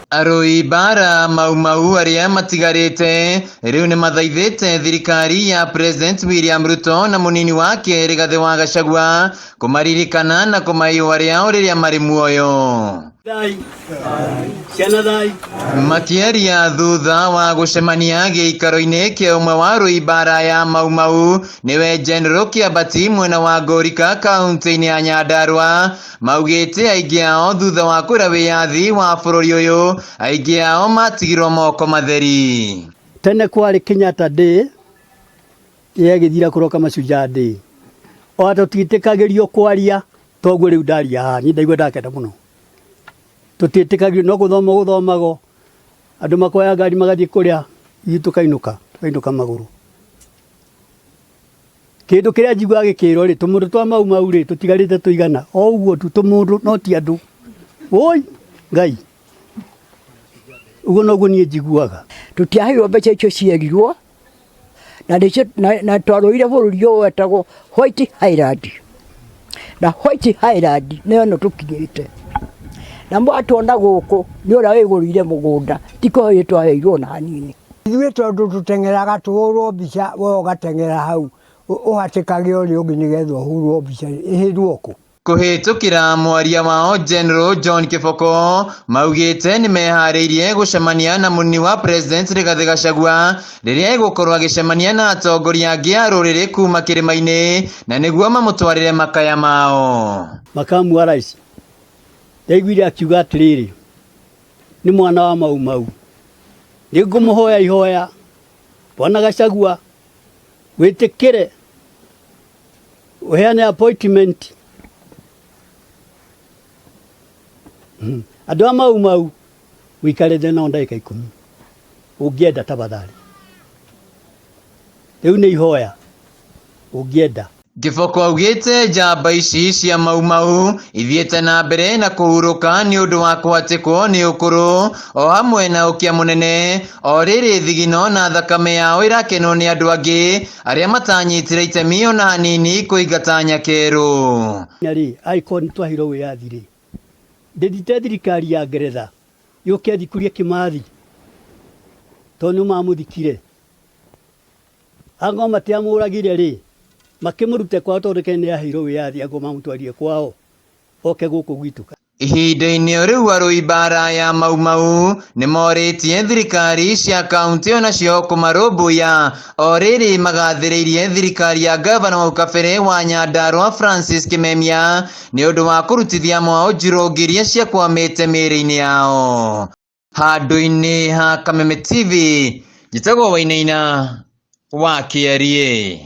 Arũi mbara Mau Mau arĩa matigarĩte rĩu nĩmathaithĩte thirikari ya President William Ruto na mũnini wake Rigathĩ wa Gachagua kũmaririkana na kũmahe ihũa rĩao rĩrĩa marĩ muoyo. Thai. Ciana thai. Makĩaria thutha wa gũcemania gĩikaro-inĩ kĩa ũmwe wa arũi mbara ya Mau Mau nĩwe General Kĩambati mwena wa Ngorika kaunti-inĩ ya Nyandarua maugĩte aingĩ ao thutha wa kũrĩa wĩyathi wa bũrũri ũyũ aingĩ ao matigirwo moko matheri. Tene kwarĩ Kenyatta Day yagĩthira kũroka Mashujaa Day. Ona tũtiĩtĩkagĩrio kwaria toguo rĩu ndaria haha niĩ ndaigua ndakena mũno. Tũtiĩtĩkagĩrio no gũthoma gũthomagwo andũ makoya ngari magathiĩ kũrĩa ithuĩ tũkainũka tũkainũka magũrũ. Kĩndũ kĩrĩa njiguaga gĩkĩrwo rĩ, tũmũndũ twa Mau Mau rĩ, tũtigarĩte tũigana o ũguo tu tũmũndũ no ti andũ. Woi Ngai, ũguo noguo niĩ njiguaga. Tũtiaheirwo mbeca icio cierirwo na nĩcio na twarũire bũrũri ũyũ wetagwo White Highland na White Highland nĩyo ĩno tũkinyĩte. Na mwatuona gũkũ nĩ ũrĩa wĩgũrĩire mũgũnda ti kũheo twaheirwo ona hanini. Ithuĩ tondũ tũteng'eraga tũhũrwo mbica we ũgateng'era hau ũhatĩkage ũrĩa ũngĩ nĩgetha ũhũrwo mbica ĩhĩrwo kũ? Kũhĩtũkĩra mwaria wao General John Kĩboko maugĩte nĩmeharĩirie gũcemania na mũnini wa President Rigathĩ Gachagua rĩrĩa egũkorwo agĩcemania na atongoria angĩ a rũrĩrĩ kuma kĩrĩma-inĩ na nĩguo mamũtwarĩre makaya mao. Makamu wa rais ndaiguire akiuga atĩrĩrĩ, nĩ mwana wa Mau Mau, nĩ ngũmũhoya ihoya Bwana Gachagua wĩtĩkĩre ũheane appointment andũ a Mau Mau ũikarĩte nao ndagĩka ikũmi ũngĩenda tafadhali. Rĩu nĩ ihoya ũngĩenda. Kĩboko augĩte njamba ici cia Mau Mau ithiĩte na mbere na kũhurũka nĩ ũndũ wa kũhatĩkwo nĩ ũkũrũ o hamwe na ũkĩa mũnene o rĩrĩ thigino na thakame yao ĩrakenwo nĩ andũ angĩ arĩa matanyitire itemi ona hanini kũingata nyakerũ. Na rĩ, angĩkorwo nĩ twaheirwo wĩyathi rĩ, ndĩthite thirikari ya Ngeretha yũke ĩthikũrie Kĩmathi tondũ nĩ mamũthikire. Angorwo matiamũragire rĩ, makĩmũrute kwao tondũ Kenya nĩ yaheirwo wĩyathi angorwo mamũtwarire kwao oke gũkũ gwitũ. Ihinda-inĩ o rĩu arũi mbara ya Mau Mau nĩmorĩtie thirikari cia kauntĩ onacio kũmarũmbũiya o rĩrĩ magathĩrĩirie thirikari ya ngavana wa kabere wa Nyandarua Francis Kimemia nĩ ũndũ wa kũrutithia mwao njirũngi iria ciakwamĩte mĩĩrĩ-inĩ yao. Handũ-inĩ ha Kameme TV, njĩtagwo Wainaina wa Kĩariĩ.